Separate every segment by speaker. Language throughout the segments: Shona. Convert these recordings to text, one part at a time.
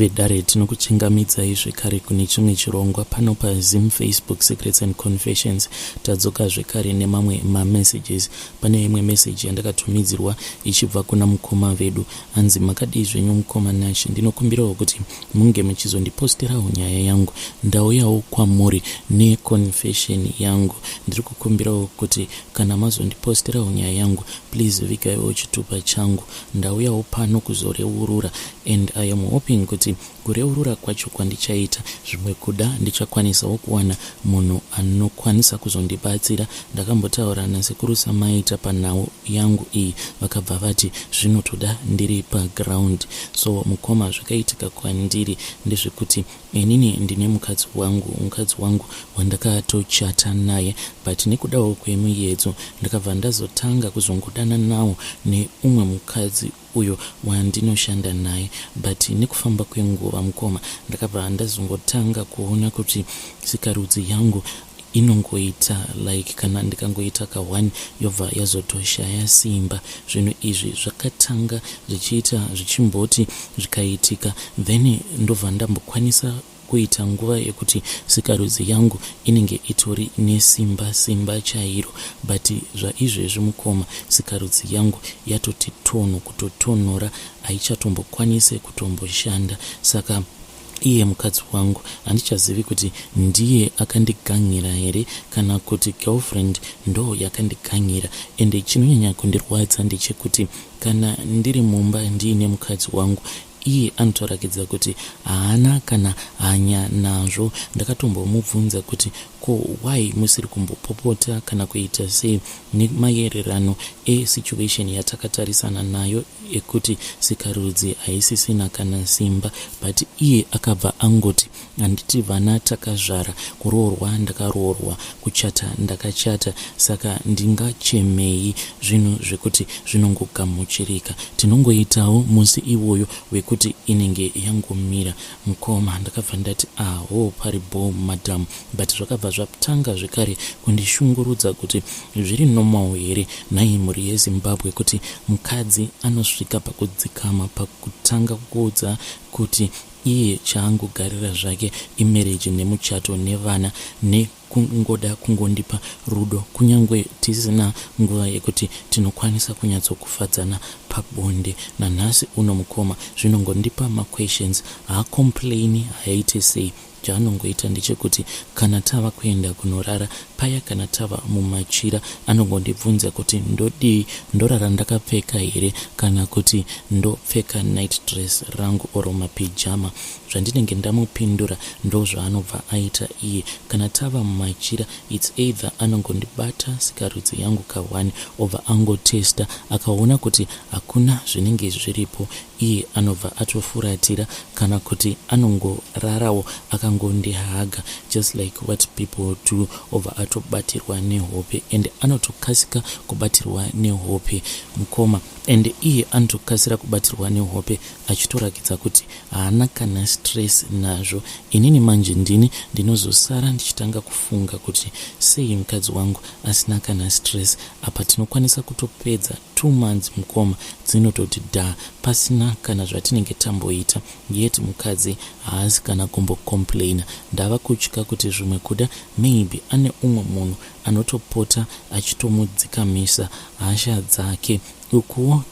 Speaker 1: Vedare, tinokuchingamidzai zvekare kune chimwe chirongwa pano paZim Facebook Secrets and Confessions. Tadzoka zvekare nemamwe mamessages. Pane imwe meseji yandakatumidzirwa ichibva kuna mukoma vedu. Hanzi, "Makadii zvenyu mukoma Nash? Ndinokumbirawo kuti munge muchizondiposterawo nyaya yangu. Ndauyawo kwamuri neconfession yangu. Ndiri kukumbirawo kuti kana mazondiposterawo nyaya yangu, please vigaiwo chitupa changu. Ndauyawo pano kuzoreurura and I am hoping kuti kureurura kwacho kwandichaita, zvimwe kuda ndichakwanisawo kuwana munhu anokwanisa kuzondibatsira. Ndakambotaura nasekuru Samaita panhau yangu iyi, vakabva vati zvinotoda ndiri paground. So mukoma, zvakaitika kwandiri ndezvekuti inini ndine mukadzi wangu, mukadzi wangu wandakatochata naye, but nekudawo kwemuedzo ndakabva ndazotanga kuzongodana nawo neumwe mukadzi uyo wandinoshanda naye. But nekufamba kwenguva, mukoma, ndakabva ndazongotanga kuona kuti sikarudzi yangu inongoita like kana ndikangoita ka1 yobva yazotoshaya simba. Zvinhu izvi zvakatanga zvichiita zvichimboti zvikaitika, then ndobva ndambokwanisa kuita nguva yekuti sikarudzi yangu inenge itori nesimba, simba chairo. But zvaizvezvi mukoma, sikarudzi yangu yatoti tonho kutotonhora, haichatombokwanise kutomboshanda. Saka iye mukadzi wangu handichazivi kuti ndiye akandigangira here kana kuti girlfriend ndo yakandigangira. Ende chinonyanya kundirwadza ndechekuti kana ndiri mumba ndiine mukadzi wangu, iye anotorakidza kuti haana kana hanya nazvo. Ndakatombomubvunza kuti ko why musiri kumbopopota kana kuita sei nemaererano esituation yatakatarisana nayo ekuti sikarudzi haisisina kana simba? But iye akabva angoti, 'Handiti vana takazvara? Kuroorwa ndakaroorwa, kuchata ndakachata, saka ndingachemei? Zvinhu zvekuti zvinongogamuchirika, tinongoitawo musi iwoyo wekuti inenge yangomira.' Mukoma, ndakabva ndati, 'Aho, pari bo madam.' But zvakabva zvatanga zvekare kundishungurudza kuti zviri normal here nhai, mhuri yeZimbabwe, kuti mukadzi anosvika pakudzikama pakutanga kuudza kuti iye chaangogarira zvake imarriage nemuchato nevana, nekungoda kungondipa rudo kunyange tisina nguva yekuti tinokwanisa kunyatsokufadzana pabonde. Nanhasi uno mukoma, zvinongondipa maquestions. Haacomplaini, haaite sei. Chaanongoita ndechekuti kana tava kuenda kunorara paya, kana tava mumachira, anongondibvunza kuti ndodii, ndorara ndakapfeka here kana kuti ndopfeka night dress rangu or mapijama. Zvandinenge ndamupindura ndo zvaanobva aita iye. Kana tava mumachira, it's either anongondibata sikarudzi yangu ka1, obva angotesta, akaona kuti hakuna zvinenge zviripo, iye anobva atofuratira, kana kuti anongorarawo akangondihaga just like what people do, obva atobatirwa nehope. And anotokasika kubatirwa nehope mukoma, and iye anotokasira kubatirwa nehope achitorakidza kuti haana kana stress nazvo. Inini manje ndini ndinozosara ndichitanga kufunga kuti sei mukadzi wangu asina kana stress. Apa tinokwanisa kutopedza 2 months mukoma, dzinototi dha pasina kana zvatinenge tamboita, yet mukadzi haasi kana kumbocomplaina. Ndava kutya kuti zvimwe kuda maybe ane umwe munhu anotopota achitomudzikamisa hasha dzake. Ukuwo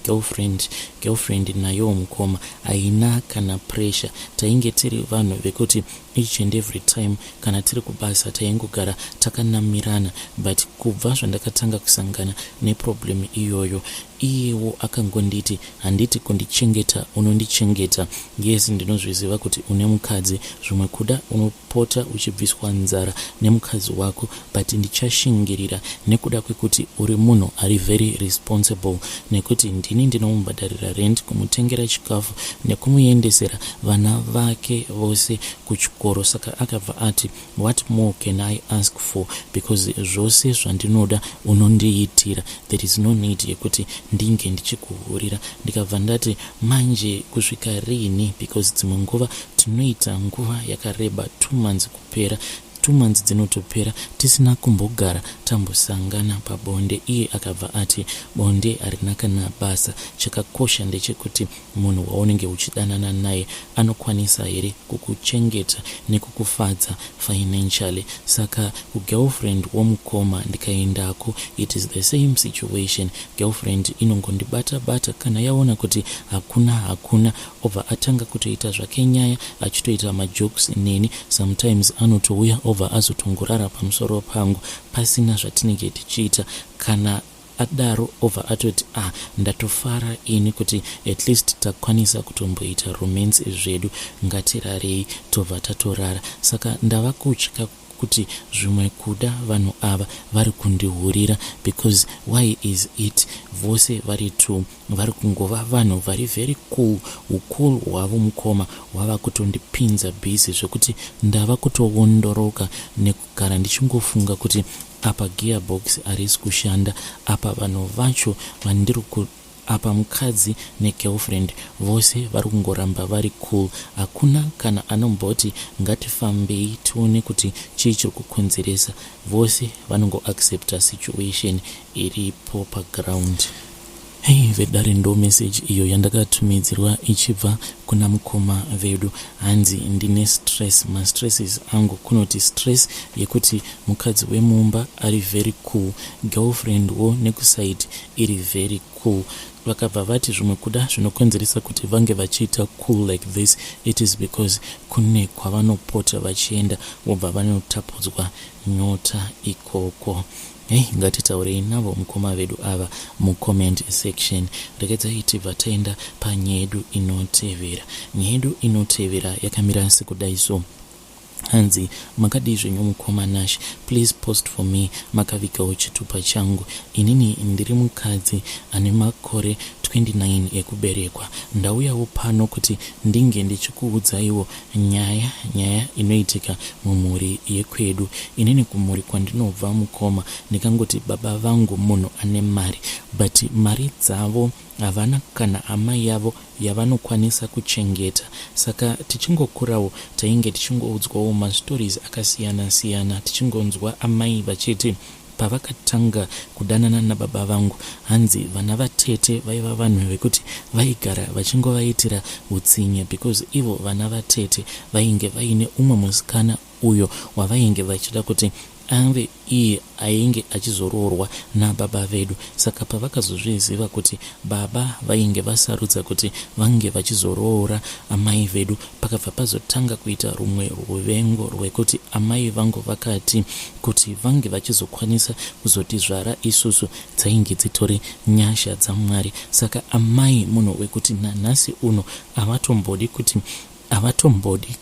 Speaker 1: girlfriend nayowo mukoma haina kana pressure. Tainge tiri vanhu vekuti each and every time kana tiri kubasa taingogara takanamirana, but kubva zvandakatanga kusangana neproblem iyoyo, iyewo akangonditi, 'Handiti kundichengeta unondichengeta? Yes, ndinozviziva kuti une mukadzi, zvimwe kuda unopota uchibviswa nzara nemukadzi wako, but ndichashingirira nekuda kwekuti uri munhu ari very responsible, nekuti ndini ndinomubhadharira rent, kumutengera chikafu nekumuendesera vana vake vose kuchikoro.' Saka akabva ati, 'What more can I ask for? Because zvose zvandinoda unondiitira. There is no need yekuti ndinge ndichikuhurira.' Ndikabva ndati, 'Manje kusvika riini? Because dzimwe nguva tinoita nguva yakareba, 2 months kupera. 2 months dzinotopera tisina kumbogara tambosangana pabonde. Iye akabva ati bonde harina kana basa, chakakosha ndechekuti munhu waunenge uchidanana naye anokwanisa here kukuchengeta nekukufadza financially. Saka kugirlfriend womukoma ndikaendako, it is the same situation. Girlfriend inongondibata bata, kana yaona kuti hakuna hakuna, obva atanga kutoita zvake nyaya, achitoita majokes neni. Sometimes anotouya obva azotongorara pamusoro pangu pasina zvatinenge tichiita. Kana adaro obva atoti, "Ah, ndatofara ini kuti at least takwanisa kutomboita romance zvedu, ngatirarei." Tobva tatorara. Saka ndava kutya kuti zvimwe kuda vanhu ava vari kundihurira, because why is it vose vari two vari kungova vanhu vari very cool? Ucool hwavo, mukoma, hwava kutondipinza busy zvekuti ndava kutoondoroka nekugara ndichingofunga kuti apa gearbox harisi kushanda apa. Vanhu vacho vandiri apa, mukadzi negirlfriend, vose vari kungoramba vari cool. Hakuna kana anomboti ngatifambei tione kuti chii chiri kukonzeresa. Vose vanongoaccepta situation iripo paground. Hei vedare, ndo meseji iyo yandakatumidzirwa ichibva kuna mukoma vedu. Hanzi ndine stress, mastresses angu kunoti stress yekuti mukadzi wemumba ari very cool, girlfriend wo nekuside iri very cool. Vakabva vati zvimwe kuda zvinokonzeresa kuti vange vachiita cool like this, it is because kune kwavanopota vachienda, vobva vanotapudzwa nyota ikoko. Hei, ngatitaurei navo mukoma vedu ava mucomment section. Regedzai tibva taenda panyaya yedu inotevera. Nyaya yedu inotevera yakamira sekudai so. Hanzi, "Makadii zvenyu mukoma Nash? Please post for me makavigawo chitupa changu. Inini ndiri mukadzi ane makore 29 ekuberekwa. Ndauyawo pano kuti ndinge ndichikuudzaiwo nyaya inoitika mumhuri yekwedu. Inini kumhuri kwandinobva, mukoma, ndikangoti baba vangu munhu ane mari, but mari dzavo havana kana amai yavo yavanokwanisa kuchengeta. Saka tichingokurawo tainge tichingoudzwawo mastories akasiyana-siyana, tichingonzwa amai vachiti pavakatanga kudanana nababa vangu, hanzi vana vatete vaiva vanhu vekuti vaigara vachingovaitira utsinye, because ivo vana vatete vainge vaine umwe musikana uyo wavainge vachida kuti ave iye ainge achizoroorwa nababa vedu. Saka pavakazozviziva kuti baba vainge vasarudza kuti vange vachizoroora amai vedu, pakabva pazotanga kuita rumwe ruvengo rwekuti amai vangu vakati kuti vange vachizokwanisa kuzotizvara isusu dzainge dzitori nyasha dzaMwari. Saka amai munhu wekuti nanhasi uno havatombodi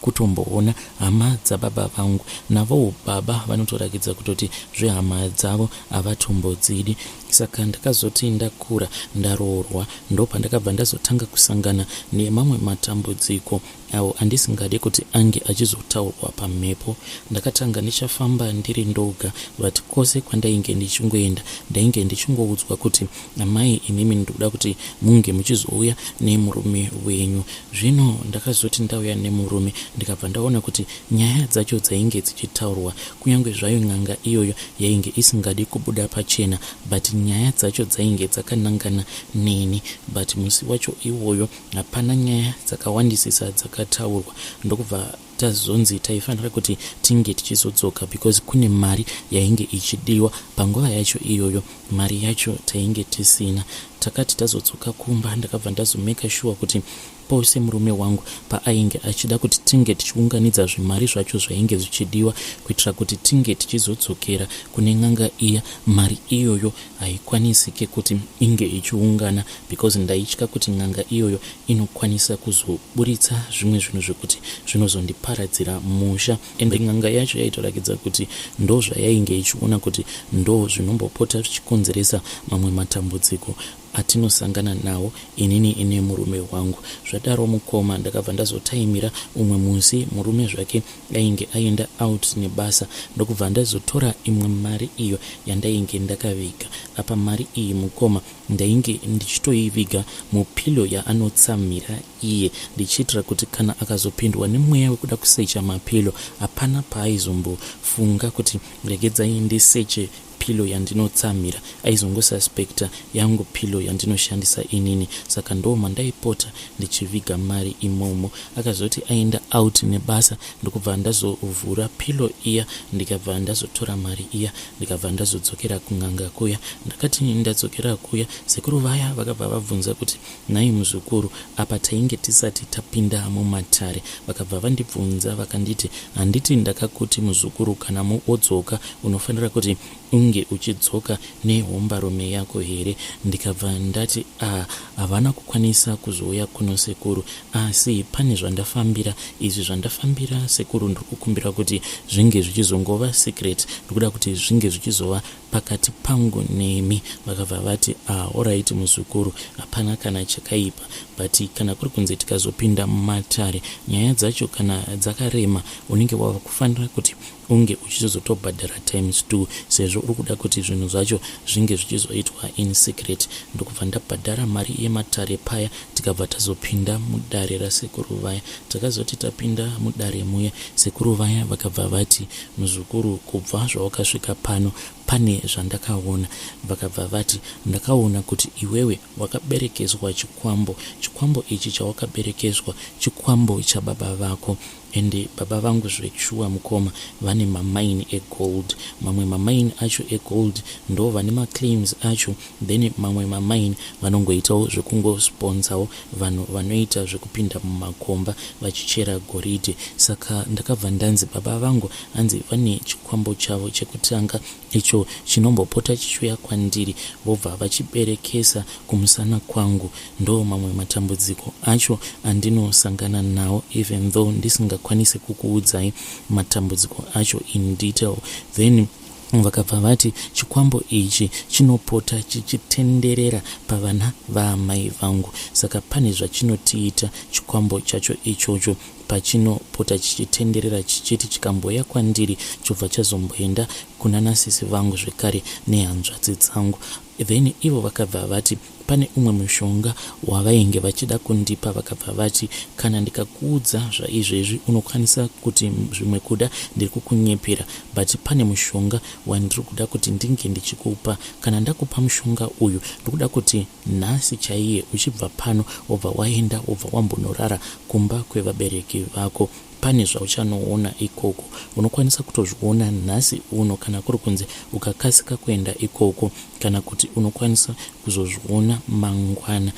Speaker 1: kutomboona hama dzababa vangu. Navowo baba vanotorakidza kutoti zvehama dzavo havatombodzidi. Saka ndakazoti ndakura, ndaroorwa, ndopandakabva ndazotanga kusangana nemamwe matambudziko awo andisingadi kuti ange achizotaurwa pamhepo. Ndakatanga ndichafamba ndiri ndoga, but kwose kwandainge ndichingoenda ndainge ndichingoudzwa kuti, 'Amai imimi, ndikuda kuti munge muchizouya nemurume wenyu.' Zvino ndakazoti ndauya nemurume, ndikabva ndaona kuti nyaya dzacho dzainge dzichitaurwa, kunyange zvayo n'anga iyoyo yainge isingadi kubuda pachena, but nyaya dzacho dzainge dzakanangana neni. But musi wacho iwoyo hapana nyaya dzakawandisisa dzakataurwa, ndokubva tazonzi taifanira kuti tinge tichizodzoka because kune mari yainge ichidiwa. Panguva yacho iyoyo mari yacho tainge tisina. Takati tazodzoka kumba, ndakabva ndazomeka sure kuti pose murume wangu paainge achida kuti tinge tichiunganidza zvimari zvacho zvainge zvichidiwa kuitira kuti tinge tichizodzokera kune n'anga iya, mari iyoyo haikwanisike kuti inge ichiungana, because ndaitya kuti n'anga iyoyo inokwanisa kuzoburitsa zvimwe zvinhu zvekuti zvinozondiparadzira musha. Ende n'anga yacho yaitorakidza kuti ndo zvayainge ichiona kuti ndo zvinombopota zvichikonzeresa mamwe matambudziko. atinosangana nawo inini nemurume wangu. Zvadaro mukoma, ndakabva ndazotaimira umwe musi murume zvake ainge aenda out nebasa, ndokubva ndazotora imwe mari iyo yandainge ndakaviga. Apa mari iyi mukoma, ndainge ndichitoiviga mupillow yaanotsamhira iye, ndichiitira kuti kana akazopindwa nemweya wekuda kusecha mapillow, hapana paaizombofunga kuti regedzai ndiseche pillow yandinotsamhira. Aizongosuspecta yangu pillow yandinoshandisa inini. Saka ndo mandaipota ndichiviga mari imomo. Akazoti aenda out nebasa, ndokubva ndazovhura pillow iya, ndikabva ndazotora mari iya, ndikabva ndazodzokera kun'anga kuya. Ndakati ndadzokera kuya, sekuru vaya vakabva vabvunza kuti, "Nhai muzukuru," apa tainge tisati tapinda mumatare, vakabva vandibvunza vakanditi, "Handiti ndakakuti muzukuru, kana wodzoka unofanira kuti unge uchidzoka nehombarume yako here?" Ndikabva ndati, "A, havana kukwanisa kuzouya kuno sekuru, asi pane zvandafambira. Izvi zvandafambira sekuru, ndiri kukumbira kuti zvinge zvichizongova secret. Ndikuda kuti zvinge zvichizova pakati pangu nemi." Vakabva vati, "Ah, alright muzukuru, hapana kana chakaipa, but kana kuri kunze tikazopinda mumatare, nyaya dzacho kana dzakarema, unenge wava kufanira kuti unge uchizotobhadhara times two, sezvo uri kuda kuti zvinhu zvacho zvinge zvichizoitwa in secret." Ndokubva ndabhadhara mari yematare paya, tikabva tazopinda mudare rasekuru vaya. Takazoti tapinda mudare muya, sekuru vaya vakabva vati, "Muzukuru, kubva zvawakasvika pano pane zvandakaona." Vakabva vati, "Ndakaona kuti iwewe wakaberekeswa chikwambo. Chikwambo ichi chawakaberekeswa chikwambo chababa vako." Ende baba vangu zveshuwa mukoma vane mamine egold. Mamwe mamine acho egold ndo vane maclaims acho, then mamwe mamine vanongoitawo zvekungosponsawo vanhu vanoita zvekupinda mumakomba vachichera goridhe. Saka ndakabva ndanzi baba vangu hanzi vane chikwambo chavo chekutanga icho chinombopota chichiuya kwandiri, vobva vachiberekesa kumusana kwangu. Ndo mamwe matambudziko acho andinosangana nawo, even though ndisingakwanisi kukuudzai matambudziko acho in detail. Then vakabva vati chikwambo ichi chinopota chichitenderera pavana vaamai vangu, saka pane zvachinotiita chikwambo chacho ichocho pachinopota chichitenderera, chichiti chikamboya kwandiri, chobva chazomboenda kuna nasisi vangu zvekare nehanzvadzi dzangu. Then ivo vakabva vati pane umwe mushonga wavainge vachida kundipa. Vakabva vati, "Kana ndikakuudza zvaizvezvi, unokwanisa kuti zvimwe kuda ndiri kukunyepera, but pane mushonga wandiri kuda kuti ndinge ndichikupa. Kana ndakupa mushonga uyu, ndikuda kuti nhasi chaiye uchibva pano, wobva waenda, wobva wambonorara kumba kwevabereki vako. Pane zvauchanoona ikoko. Unokwanisa kutozviona nhasi uno kana kuri kunze ukakasika kuenda ikoko, kana kuti unokwanisa kuzozviona mangwana."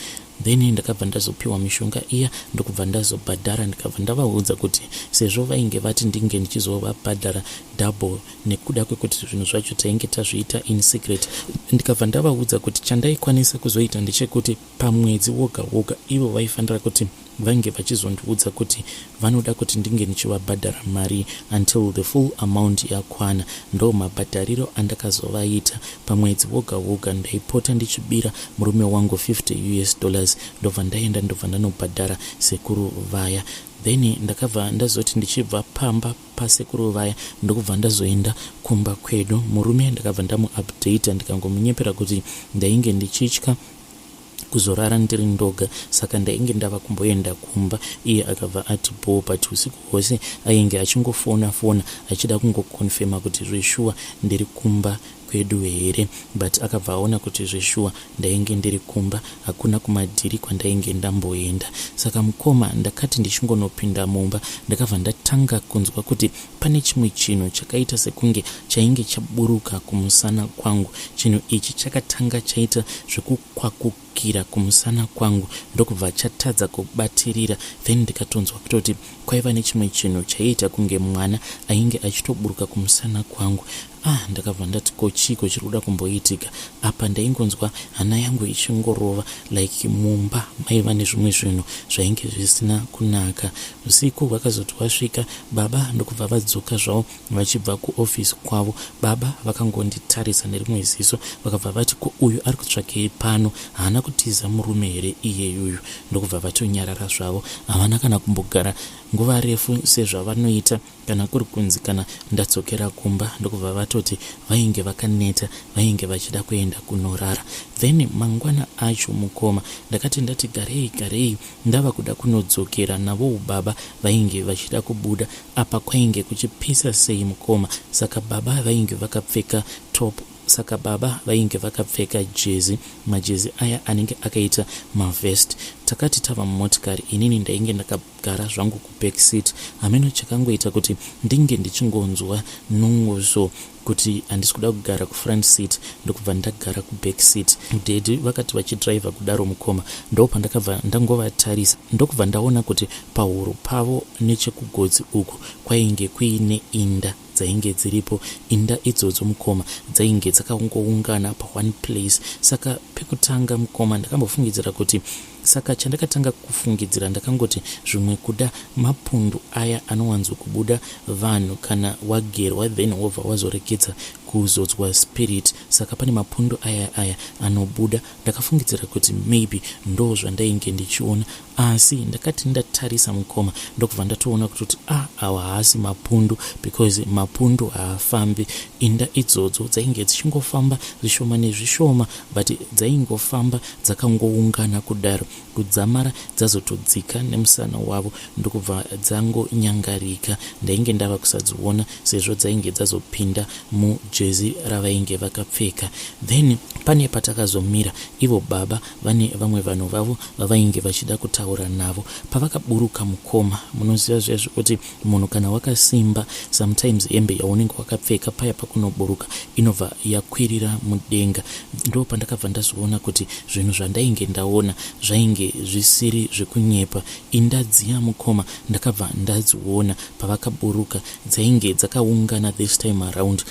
Speaker 1: Then ndakabva ndazopiwa mishonga iya, ndokubva ndazobhadhara. Ndikabva ndavaudza kuti sezvo vainge vati ndinge ndichizovabhadhara double nekuda kwekuti zvinhu zvacho tainge tazviita in secret, ndikabva ndavaudza kuti chandaikwanisa kuzoita ndechekuti pamwedzi woga woga ivo vaifanira kuti vange vachizondiudza kuti vanoda kuti ndinge ndichivabhadhara mari until the full amount yakwana. Ndo mabhadhariro andakazovaita. Pamwedzi woga woga ndaipota ndichibira murume wangu $50, ndobva ndaenda, ndobva ndanobhadhara sekuru vaya. Then ndakabva ndazoti ndichibva pamba pasekuru vaya, ndokubva ndazoenda kumba kwedu. Murume ndakabva ndamuupdata, ndikangomunyepera kuti ndainge ndichitya kuzorara ndiri ndoga, saka ndainge ndava kumboenda kumba. Iye akabva ati bho, but usiku hwose ainge achingofona fona achida kungoconfirma kuti zveshuwa ndiri kumba kwedu here, but akabva aona kuti zveshuwa ndainge ndiri kumba, hakuna kumadhiri kwandainge ndamboenda. Saka mukoma, ndakati ndichingonopinda mumba, ndakabva ndatanga kunzwa kuti pane chimwe chinhu chakaita sekunge chainge chaburuka kumusana kwangu. Chinhu ichi chakatanga chaita zvekukwakukira kumusana kwangu, ndokubva chatadza kubatirira. Then ndikatonzwa kutoti Kwaiva nechimwe chinhu chaiita kunge mwana ainge achitoburuka kumusana kwangu. Ah, ndakabva ndati ko chiiko chiri kuda kumboitika apa? Ndaingonzwa hana yangu ichingorova like mumba maiva nezvimwe zvinhu zvainge zvisina kunaka. Usiku hwakazoti hwasvika, baba ndokubva vadzoka zvavo vachibva kuofisi kwavo. Baba vakangonditarisa nerimwe ziso vakabva vati ko uyu ari kutsvakei pano? Haana kutiza murume here iyeyuyu? Ndokubva vatonyarara zvavo, havana kana kumbogara nguva refu sezvavanoita kana kuri kunzi kana ndadzokera kumba, ndokubva vatoti vainge vakaneta, vainge vachida kuenda kunorara. Then mangwana acho mukoma, ndakati ndati garei garei ndava kuda kunodzokera navowo baba vainge vachida kubuda. Apa kwainge kuchipisa sei mukoma, saka baba vainge vakapfeka top, saka baba vainge vakapfeka jezi, majezi aya anenge akaita mavest. Takati tava mumotikari, inini ndainge ndakagara zvangu kuback seat. Hameno chakangoita kuti ndinge ndichingonzwa nungo so kuti handisi kuda kugara kufront seat, ndokubva ndagara kuback seat. Daddy vakati vachidhiraivha kudaro mukoma, ndo pandakabva ndangovatarisa, ndokubva ndaona kuti pahuro pavo nechekugotsi uku kwainge kuine inda dzainge dziripo. Inda idzodzo mukoma dzainge dzakangoungana paone place. Saka pekutanga mukoma ndakambofungidzira kuti, saka chandakatanga kufungidzira ndakangoti zvimwe kuda mapundu aya anowanzokubuda vanhu kana wagerwa then wobva wazoregedza kuzodzwa spirit, saka pane mapundu aya aya anobuda. Ndakafungidzira kuti maybe ndo zvandainge ndichiona, asi ndakati ndatarisa mukoma, ndokubva ndatoona kutoti ah, awa haasi mapundu, because mapundu haafambi. Inda idzodzo dzainge dzichingofamba zvishoma nezvishoma, but dzaingofamba dzakangoungana kudaro kudzamara dzazotodzika nemusana wavo, ndokubva dzangonyangarika. Ndainge ndava kusadziona sezvo dzainge dzazopinda mujezi ravainge vakapfeka. Then pane patakazomira, ivo baba vane vamwe vanhu vavo vavainge vachida kutaura navo. Pavakaburuka mukoma, munoziva zviya zvekuti munhu kana wakasimba, sometimes hembe yaunenge wakapfeka paya pakunoburuka inobva yakwirira mudenga. Ndo pandakabva ndazoona kuti zvinhu zvandainge ndaona zvainge zvisiri zvekunyepa. Inda dziya mukoma ndakabva ndadziona pavakaburuka, dzainge dzakaungana this time around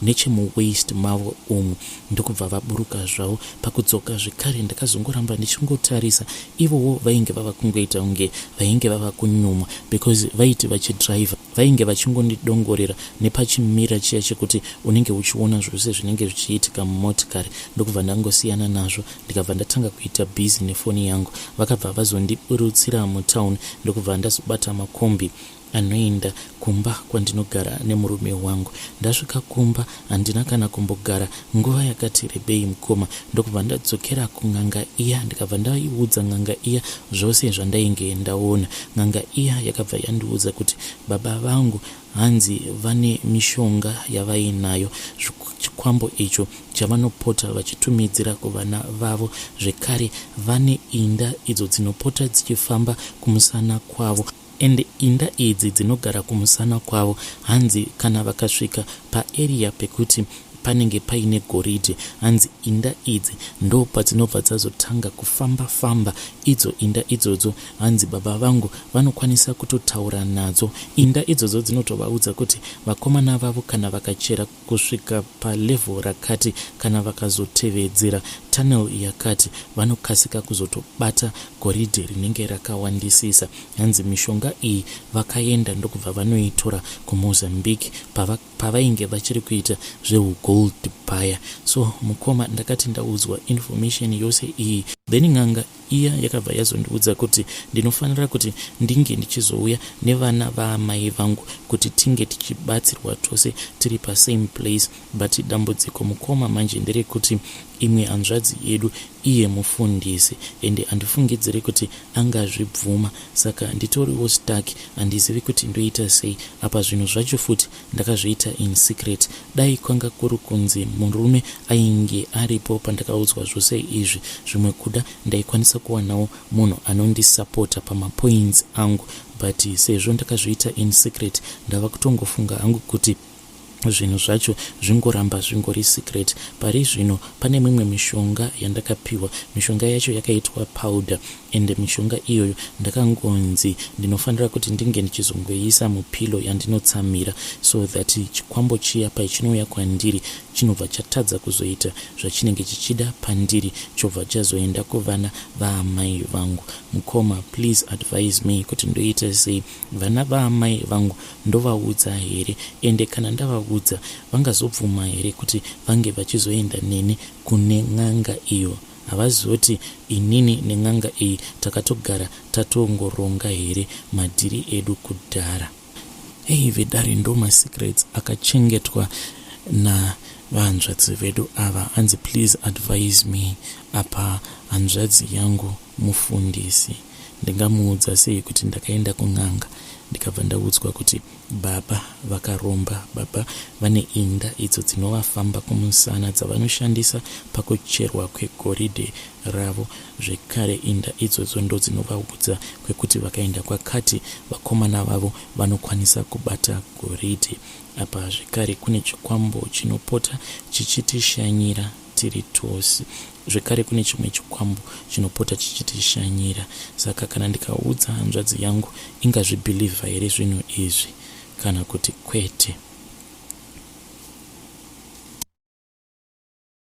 Speaker 1: nechemuwaist mavo umu. Ndokubva vaburuka zvavo. Pakudzoka zvekare ndakazongoramba ndichingotarisa. Ivowo vainge vava kungoita kunge vainge vava kunyumwa, because vaiti vachidhiraivha vainge vachingondidongorera nepachimira chiya chekuti unenge uchiona zvose zvinenge zvichiitika mumotikari. Ndokubva ndangosiyana nazvo, ndikabva ndatanga kuita busy nefoni yangu. Vakabva vazondiburutsira mutown, ndokubva ndazobata makombi anoenda kumba kwandinogara nemurume wangu. Ndasvika kumba handina kana kumbogara nguva yakati rebei mukoma, ndokubva ndadzokera kun'anga iya, ndikabva ndaiudza n'anga iya zvose zvandainge ndaona. N'anga iya yakabva yandiudza kuti baba vangu hanzi vane mishonga yavainayo, chikwambo icho chavanopota vachitumidzira kuvana vavo. Zvekare vane inda idzo dzinopota dzichifamba kumusana kwavo, ende inda idzi dzinogara kumusana kwavo hanzi kana vakasvika paarea pekuti panenge paine goridhe, hanzi inda idzi ndo padzinobva dzazotanga kufamba famba. Idzo inda idzodzo hanzi baba vangu vanokwanisa kutotaura nadzo. Inda idzodzo dzinotovaudza kuti vakomana vavo kana vakachera kusvika palevel rakati, kana vakazotevedzera tunnel yakati, vanokasika kuzotobata goridhe rinenge rakawandisisa. Hanzi mishonga iyi vakaenda ndokubva vanoitora kuMozambique pavainge vachiri kuita zveugold buyer. So mukoma, ndakati ndaudzwa information yose iyi, then n'anga iya yakabva yazondiudza kuti ndinofanira kuti ndinge ndichizouya nevana vaamai vangu kuti tinge tichibatsirwa tose tiri pasame place. But dambudziko mukoma manje nderekuti imwe hanzvadzi yedu iye mufundisi, ende handifungidziri kuti angazvibvuma. Saka nditoriwo stuck, handizivi kuti ndoita sei. Apa zvinhu zvacho futi ndakazviita in secret. Dai kwanga kuri kunzi murume ainge aripo pandakaudzwa zvose izvi, zvimwe kuda ndaikwanisa kuwanawo munhu anondisapota pamapoints angu, but sezvo ndakazviita in secret, ndava kutongofunga hangu kuti Zvinhu zvacho zvingoramba zvingori secret. Pari zvino pane mimwe mishonga yandakapiwa. Mishonga yacho yakaitwa powder ende mishonga iyoyo ndakangonzi ndinofanira kuti ndinge ndichizongoiisa mupillow yandinotsamira so that chikwambo chiya pachinouya kwandiri chinobva chatadza kuzoita zvachinenge chichida pandiri chobva chazoenda kuvana vaamai vangu. Mukoma please advise me kuti ndoita sei. Vana vaamai vangu ndovaudza here ende kana ndavaudza vangazobvuma here kuti vange vachizoenda neni kune n'anga iyo? Havazoti inini nen'anga iyi takatogara tatongoronga here madhiri edu kudhara? Hey vedare ndo masecrets akachengetwa navanzvadzi vedu ava hanzi please advise me apa hanzvadzi yangu mufundisi ndingamuudza sei kuti ndakaenda kun'anga ndikabva ndaudzwa kuti baba vakaromba baba vane inda idzo dzinovafamba kumusana dzavanoshandisa pakucherwa kwegoridhe ravo zvekare inda idzodzo ndodzinovaudza kwekuti vakaenda kwakati vakomana vavo vanokwanisa kubata goridhe apa zvekare kune chikwambo chinopota chichitishanyira tiri tose zvekare kune chimwe chikwambo chinopota chichitishanyira saka kana ndikaudza hanzvadzi yangu ingazvibhilivha here zvinhu izvi kana kuti kwete.